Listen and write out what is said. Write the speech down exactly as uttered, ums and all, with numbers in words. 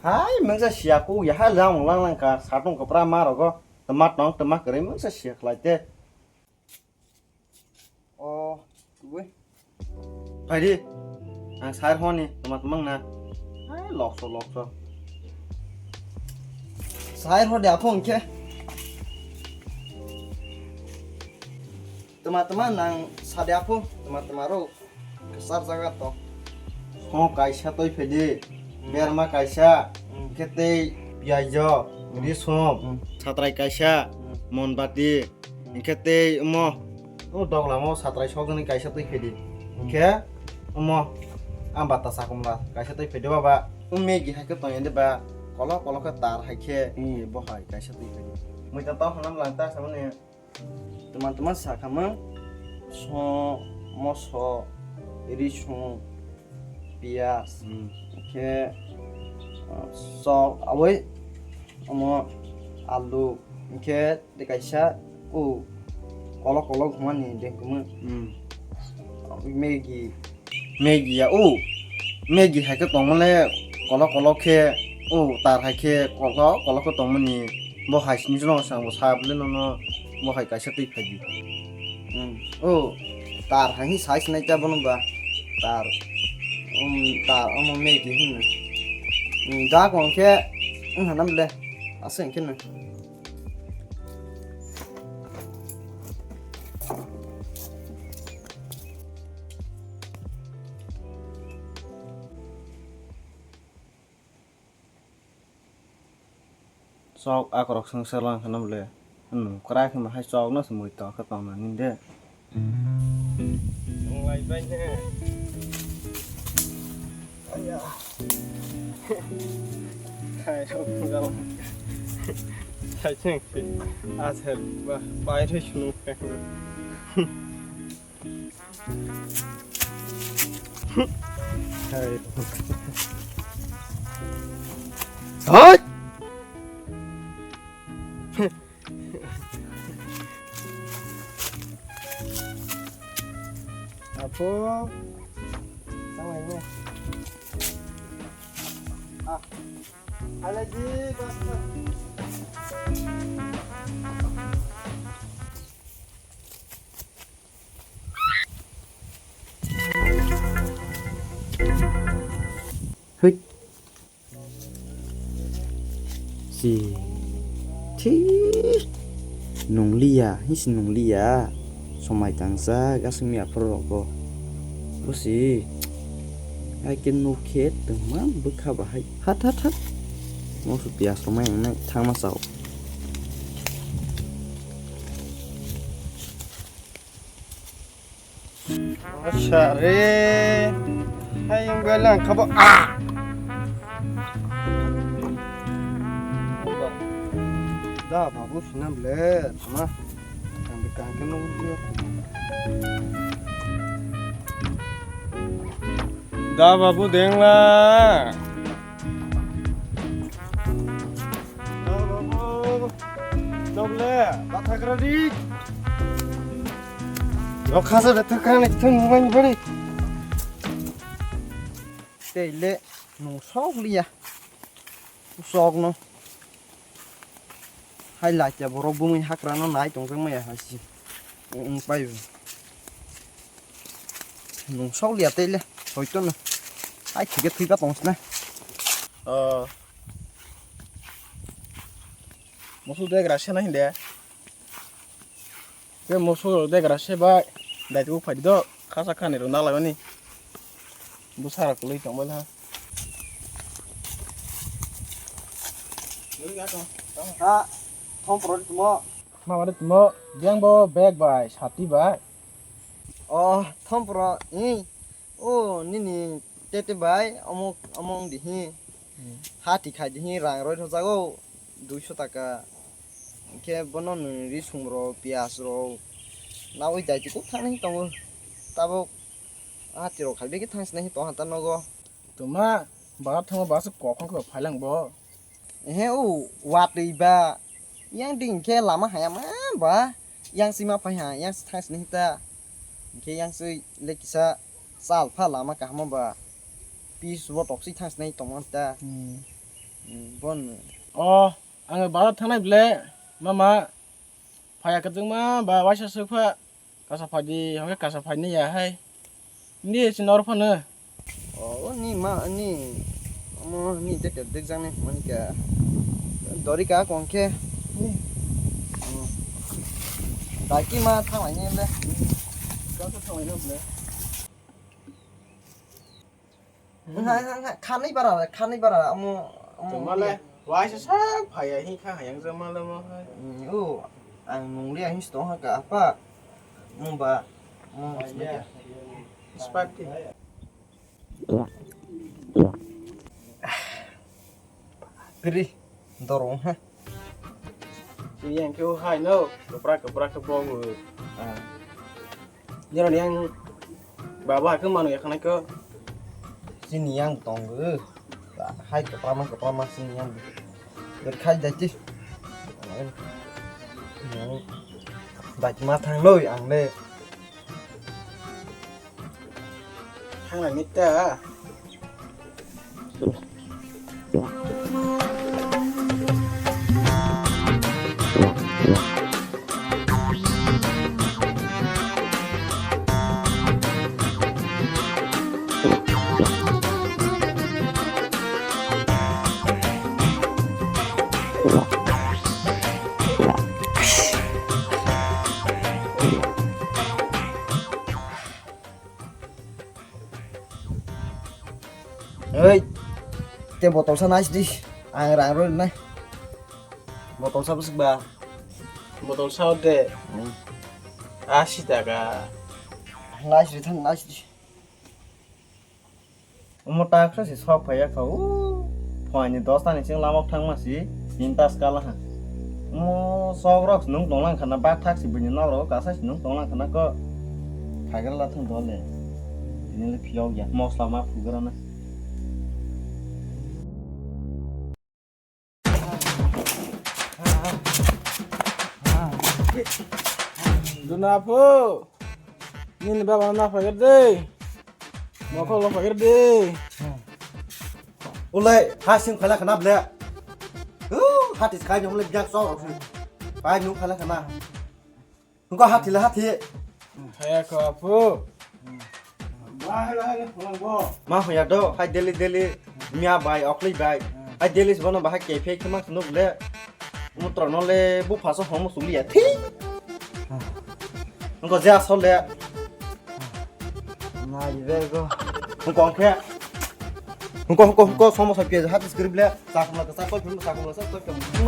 Hai, mungsa siya ku, ya hai lang lang lang ka, satung kapra ma rogo, tama tong, tama kare, mungsa siya khlai te. O, tubui. Phaidi, ang sai honi, tama tama na. Hai, lokso, lokso. Sai hodi aphung khe. Tama tama nang sadi aphu, tama tama ro. Kwchar jaga to. Song kaisa twi phedi, berma kaisa, hmm, hwnkhe tei piyaj, hmm, risum, hmm, satrai kaisa, hmm, monbati, hmm, hwnkhe tei omo, o doglamo satrai sokjagni kaisa twi phedi. Hmm. Hwnkhe omo ambata chakumla kaisa twi phedi baba. O Maggi hai khe tongya de ba, kolok kolok khe tar hai khe, hmm, bo hai kaisa twi phedi. Muita tong hwnam lang ta samani. Tama tama sakha mung, so, moso, risung, piyaj, hmm, hwnkhe, ah, chok, aboi, omo, alu, hwnkhe, tei kaisa, o, kolok kolok hwnmani dengkuma, hmm, Maggi. Maggi ya, o. Maggi hai khe tongmani kolok kolok khe, o, tar hai khe kolok kolok khe tongmani. Bo hai sini sino sang bo sa bole nono bo hai kaisa twi phaidi. Hmm. O, tar hai hi sai sinai ta bono ba. Tar. Um, tar omo Maggi hin. Hmm, da kon khe, hmm, hanam le. Asa hin khe no. Chok akorok swngsa lang khana bole. Nwng kwrak hwnba hai chok no se mui tong khe tong nani de. Wnglai bai ne. Aya. Khai rok gal. Khai cheng si. Aser ba pai roi sunu. Hai. Hai. Apo. Tama ini. Ah. Ada di basta. Hei. Si. Thi. Nungliya, hisi nungliya. Somai tangsa, gasungni aphuru rokbo. Busi. Hai ke nuk khe tongma bwkha bahai. Hat, hat, hat. Mosu piyas rok mai wngnai thangma sao. Acha re. Hai, ang bai lang khabo. Ah! Da, babu, sinam le, tama. Ang bai kang khe nugwi. Da, babu, dengla. Chokle, bathagra di. Rokha sa betul kan itu mungkin beri. Tei le nung sok liya. Sok no. Hai lai ya borok bumui hakra no nai tong jang maya hai si. Ung pai. Nung sok liya tei le. Hoito no. Hai thike thika tong sna. Oh. Musu degra sena hinde. Ke musu degra se bai. Dai tu phai do. Khasa khani ro nalai mani. Busara kulai tong bai ha. Ha, thom pro tumo. Ma bare tumo. Biang bo bag bai, sati bai. Oh, thom pro. Ih. O nini tete bai omo omo wng di hi. Hmm. Ha ti khai di hi rang roi rw jago duiso taka. Hwnkhe bono nini risum rok piyaj rok nawi dai ti kok thang nai tongo. Tabuk ha ti rok khai beke thang sinai hi tong ha ta nogo. Tuma bara thango bara se kok hwn khe phai lang bo. Ehe, o watwi ba. Yang ding khe lama haya ma ba. Yang si ma phai ha, yang si thang sini ta. Hingkhe yang si le kisa sal pha lama kaham ba. Pis bo tok si thang sini tong man ta. Hmm. Bon. O, ang bazar thangnai ble, mama, phaya kwchwngma ba waisa swk pha, kasa phaidi, hwnkhe kasa phaini ya hai. Ni sinor phano. O, ni ma, ni, omo, ni te te dek jang ni, mani ka, dori ka kong khe. Ni. Hmm. Daki ma thanglai ni le. Kasa thanglai na ble. Khanai bara, khanai bara, amo, amo. Chwng malai, waisa sak phaiya, hini kha hayang jang malai mo hai. Mm, o, ang nungli ang si tong ha ka, apa? Mungba, mung. Spati. Piri, dorong ha. Sini yang kau hai no, keprak keprak kepong. Ah. Nirok ni yang baba ke manu ya kana ke. Sini yang tong ke. Hai kepama kepama sini yang. Berkhai dati. Yang dati matang noi ang le. Thangna mitta. Oi, te botol sa nais di. Ang rang roi nai. Botol sa bwswk ba? Botol sa de. Hmm. Asi taka. Nais di than nais di. Omo taksa se sok phaiya kha, o, phuaini dos ta ni sing lamok thangma si, tin ta skala ha. Omo sok rok se nung tonglang khana, bak thak si buini nok rok kasa si nung tonglang khana ko. Khagra la thung dole. Tini le phiyok ya, mosla ma phugra na. Duna phu. Nini baba na phagir de. Mokol lo phagir de. Ulai ha sing khala khana ble. Uh, hati khai nyom le biak so. Pai nu khala khana. Nungko hathi le hathi. Haya ko apu. Bahai bahai le phulang bo. Ma hoya do, hai daily daily miya bai, okli bai. Hai daily se bono bahai kephe khe ma nuk le. Mutro no le bu phaso homo suli ya. Thi. Nungko je asol le. Na ibe go. Nungko khe. Hungko, hungko, hungko, somo sa piyaj, hati script le, sakmla ka sakol film, sakmla sakol film.